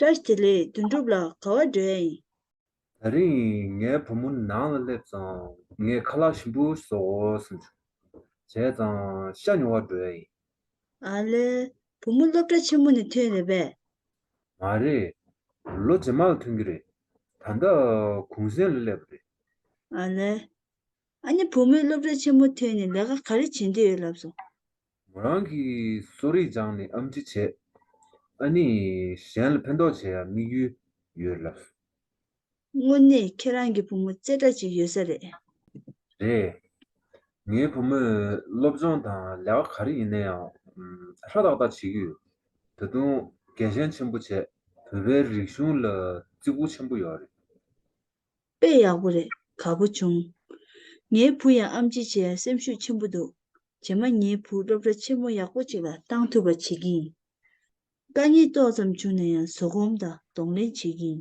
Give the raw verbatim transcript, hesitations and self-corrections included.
བཀྲ་ཤིས་བདེ་ལེགས། དོན་གྲུབ་ལགས། ག་པར་འགྲོ་ཡ་ཡིན། ད་རིང་ངའི་བུ་མོ་ནང་ལ་སླེབས་ཙང་ངས་ཁ་ལག་ཞིམ་པོ་བཟོ་དགོས་བསམ་བྱུང་། བྱས་ཙང་ཤ་ཉོ་བར་འགྲོ་ཡ་ཡིན། ཨ་ལས། བུ་མོ་སློབ་གྲྭ་ཆེན་མོ་ནས་ཐོན་རེད་པས། མ་རེད། ལོ་རྗེས་མ་ལ་ཐོན་གྱི་རེད། ད་ལྟ་གུང་སེང་ལ་སླེབས་པ་རེད། ཨ་ལས། ཨ་ནི་བུ་མོས་སློབ་གྲྭ་ཆེན་མོ་ཐོན་ནས་ལས་ཀ་ག་རེ་བྱེད་འདོད་ཡོད་ལབ་སོང་། མོ་རང་གིས་གསོ་རིག་སྦྱངས་ནས་ཨེམ་ཆི་བྱས། ཨ་ནི་གཞན་ལ་ཕན་ཐོགས་བྱེད་ཡ་དམིགས་ཡུལ་ཡོད་ལབ། དངོས་གནས་ཁྱེད་རང་གི་བུ་མོ་རྩེ་གྲ་ཅིག་ཡོད་ས་རེད། རེད། ངའི་བུ་མོས་སློབ་སྦྱོང་དང་ལས་ཀ་ག་རེ་ཡིན་ན་ཡང་ཧྲ་ཏག་ཏག་བྱེད་ཀྱི་ཡོད། ད་དུང་རྒྱལ་ཞེན་ཆེན་པོ་བྱས། བོད་པའི་རིག་གཞུང་ལ་བརྩི་བཀུར་ཆེན་པོ་ཡོད་རེད། དཔེ་ཡག་པོ་རེད། དགའ་པོ་བྱུང་། ངའི་བུ་ཡང་ཨེམ་ཆི་བྱེད་ཡ་སེམས་ཤུགས་ཆེན་པོ་འདུག་རྗེས་མ་ངའི་བུ་སློབ་གྲྭ་ཆེན་མོ་ཡག་པོ་ཅིག་ལ་བཏང་ཐུབ་པ་བྱེད་ཀྱི་ཡིན། དཀའ་ངལ་ཏོག་ཙམ་བྱུང་ན་ཡང་བཟོད་སྒོམ་དང་གདོང་ལེན་བྱེད་ཀྱི་ཡིན།